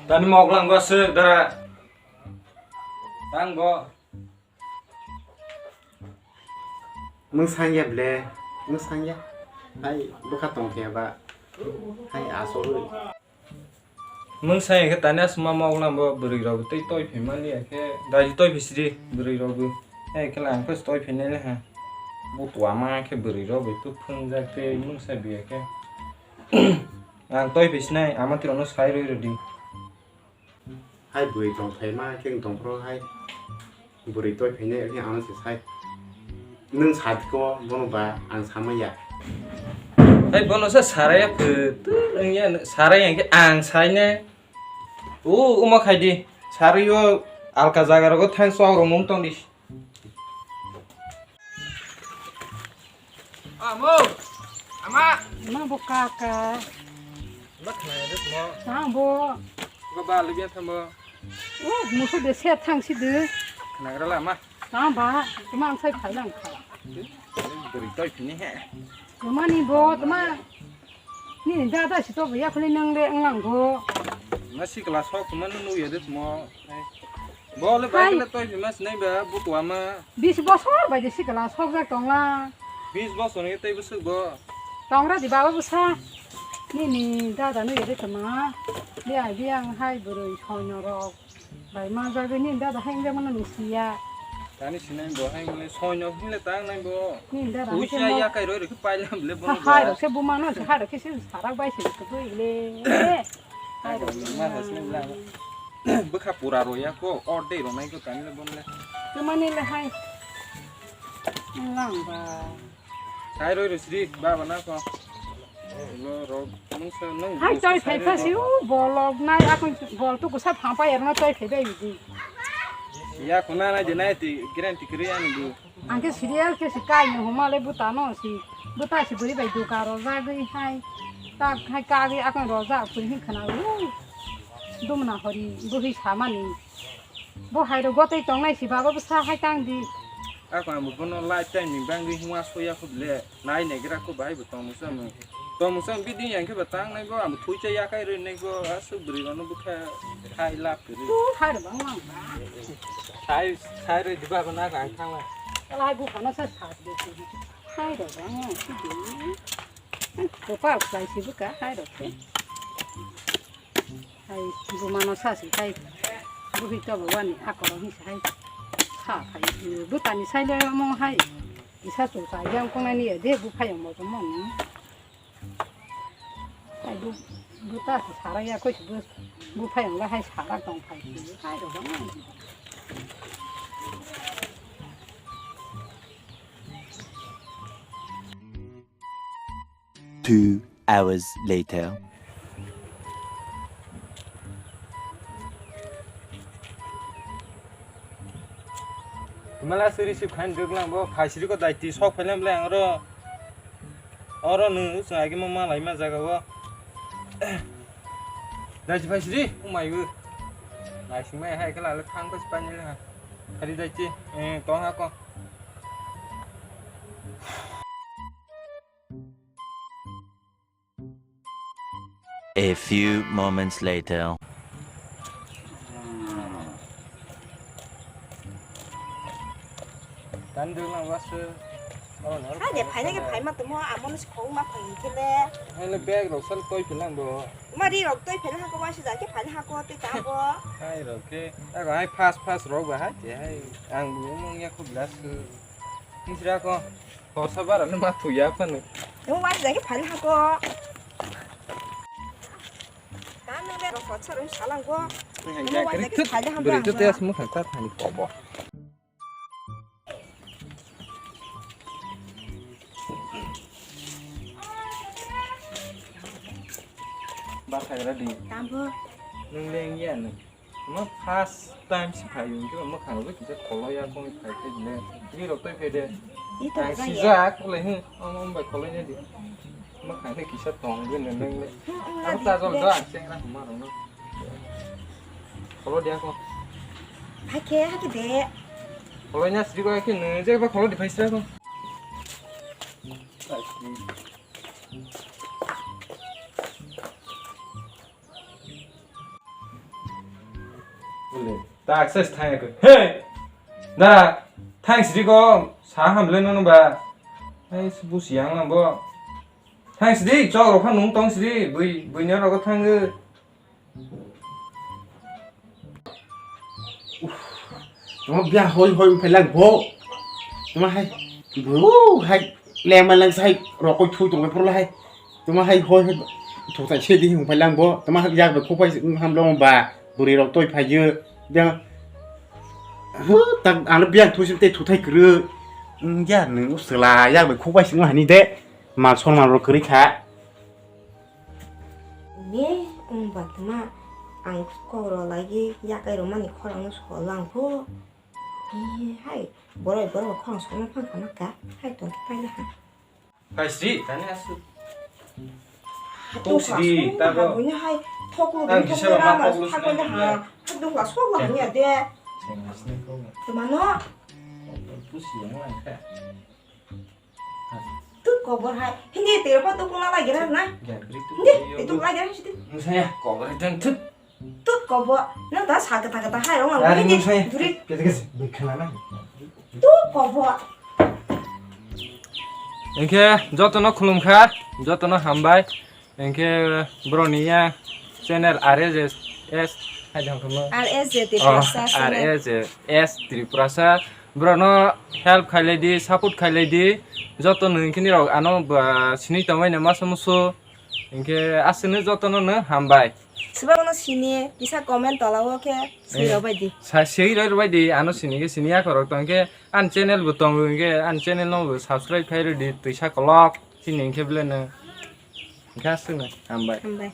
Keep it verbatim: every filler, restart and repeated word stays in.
Tani moklang go se dara. Tang go. Mung sangya ble, mung sangya. Hai, bwkha tongkhe ba. Hai, asogwi. Mung sangya khe tani asma moklang bo bwrwi rok tei toi phi mani ya khe. Dai toi phi sidi bwrwi rok bo. Hai khe lang phas toi phi nai le ha. Bo tuama khe bwrwi rok bo tu phung jak tei mung sa biya khe. Ang toi phi sinai, ama tirok no sai roi rodi. Hai bwrwi tong phaima khe wng tong phro hai. Bwrwi toi phainai khe ano se sai. Nwng sa tiko bono ba ang sama ya. Hai bono se sarai ya phutu wng ya sarai ya khe ang sai ne. O uma khai di. Sarai o alka jaga rogo thang sok rong mung tong di. Amo, ama. Ma bo kaka. Ma khna de mo. Tang bo. Ko ba lu bian thambo. O musu de se thang si de. Khna gra la ma. Tang ba, ma ang sai phai lang kha. Bwrwi toi phini he. Mani bo tma. Nini dada si to ya khuli nang le ang lang go. Ma sikla sok ma nu nu ya de mo. Bo le bai le toi phima sinai ba butua ma. Bis bosor bai de sikla sok jak tong la. Bis bosor ni tei bwswk bo. Tong ra di baba bwsa. Nini dada no ya de tma. Dia dia ang hai bwrwi soino rok. Bai ma jagwi ni dada hai wngya mano ni siya. Tani sinai bo hai wngwi soino hinle tang nai bo. Ni dada hai Usia khe ya kai roi roi khe pailam le bo. Hai rok se buma no se hai rok khe se sarak bai se se bui le. Hai rok ma has ni la. Bwkha pura ro ya ko or dei ro nai ko tani le bo le. Tumani le hai. Lang ba. Sai roi roi sidi baba na ko. Lo ro mung se nung. Hai bus toi sai phai roi pha si ro. U bolok nai akon bol tu kusa pha pa erma toi phai bai di. Ya ko na nai de nai ti guarantee kri an du. Ang khe serial khe si kai ni homa le buta no si. Buta si buri bai duka ro ja gwi hai. Ta hai ka gwi akon ro ja puri hin khana u. Dumna hori buhi samani. Bo hai ro gotoi tong nai si baba bwsa hai tang di. Ako ang bo bono lifetime ni bangwi hwnwa soya kho bile. Nai nai gra kho bai bo tongmung samung. Tongmung samung bidi yang khe ba tang nai bo ang bo thui cha ya kai roi nai bo aswk bwrwi rok no bwkha khai lab kwrwi. Tu hai ro bang mang ba. Sai sai roi diba bo na ang thang lai. Ala hai bupha no sa sa de. Hai ro bang mang si de. Ko pa sai si bwkha hai ro khe. Hai buma no sa si hai. Buhi to bo wani akoro hi sai. Sa khai. Butani sai le mo hai. Isa su sa yang kong ani de bu phai mo mo ni. Hai bu buta sa sara ya ko bu bu phai la hai sara tong phai. Hai ro mo. Two hours later. Mala siri sip khan dwglang bo phaisiri ko daiti sok phailem le ang oro. Oro nung chwng agi mo malai ma jaga o. Daiti phaisiri umai u. Naising mai hai kala le thang ko spani le ha. Khari daiti eh tong ha ko. A few moments later. Tandwng lang wasu. Hai de, phaina khe phaima tongmo, amo no se khogwi ma phai khe le. Hai le bag rok sal toi philang bo. Ma ri rok toi phela hako, wasu ja khe phai hako, tei tamo. Hai rok khe, ako hai fast fast rok ba hai, hai ang bo mung ya kho glass. Nisra ko, kosa bara no ma thuya phano. Nung wani jagi phali hako. Ta nung le rok kosa rung salang ko. Nung wani jagi phali hako. Beri tu tias mukha ta thani kobo. Ba khagra di. Tambo. Nung leng ya nung. Mo first time si phai yung khe mo khang bai kisa kholo ya kong phai khe le. Ni rok toi khe de. Ni to Ang phai si ya. Jak le hin. Ang ang bai kholo ne di. Mo khang khe kisa tong de ne neng le. Hmm, hmm, Ang di, ta jol di. Da ang seng na ma rong no. Kholo dia ko. Hai khe, hai khe de. Kholo nya sri ko khe ne je ba kholo di phai sra ko. Tak ses thang ko. Hey! Da, thang sidi ko, sa ham le nono ba. Hey, busi yang lang bo. Thang sidi, chok rok phan nung tong sidi, bui, bui nyo rok thang ge. Tama biya hoi hoi phai lang bo. Tama hai, bo hai, leng ma lang sai, rok koi thu tong phur la hai. Tama hai hoi hoi, thu tai se di hung phai lang bo. Tama yak bai khu phai ham long ba, buri rok toi phai je. Biya, hu, tak ano biya thu sim te thu thai kru. Ya nung sela yak bai khu phai sing hani de. Mal son mal rok kri kha. Ne, wng ba tma, ang kok rw lagi yakai rwmani khorang no so lang pho. Hai, borok borok khorang so no phang kha ka, hai tong khe paila ha. Hai sri, tani asu. Tong sri, ta go. Bunya hai, thok lu, thok lu, thok lu, thok lu, ha. Hai dong la sok la ya de. Tma no. Pusi yang lang kha. Tut kobor hai. Hindi tiro pa tukuna lagi ra na. Hindi, itu lagi ra situ. Musaya kobor itu tut. Tut kobor. Nang ta sa kata kata hai rong. Ari hindi musaya. Duri. Kita kes bikhala na. Tut kobor. Engke jotono khulumkha, jotono hambai. Hinkhe borokni ya channel R S S, hai jang kamo. R S J Tiprasa channel. R S S Tiprasa. Borokno help khailai di, support khailai di. Joto nung kini rok ano ba sini tongmani masa musu. Hinkhe aswkno jotono no hambai. Swbakno sini kisa comment tola o khe swi rwbai di. Sa swi rwbai di, ano sini khe sini yakorok tong khe an channel bo tongo hinkhe an channel no bo subscribe khai rw di twisa kolok. Chini hinkhe belai no. Hinkhe aswkno hambai. Hambai.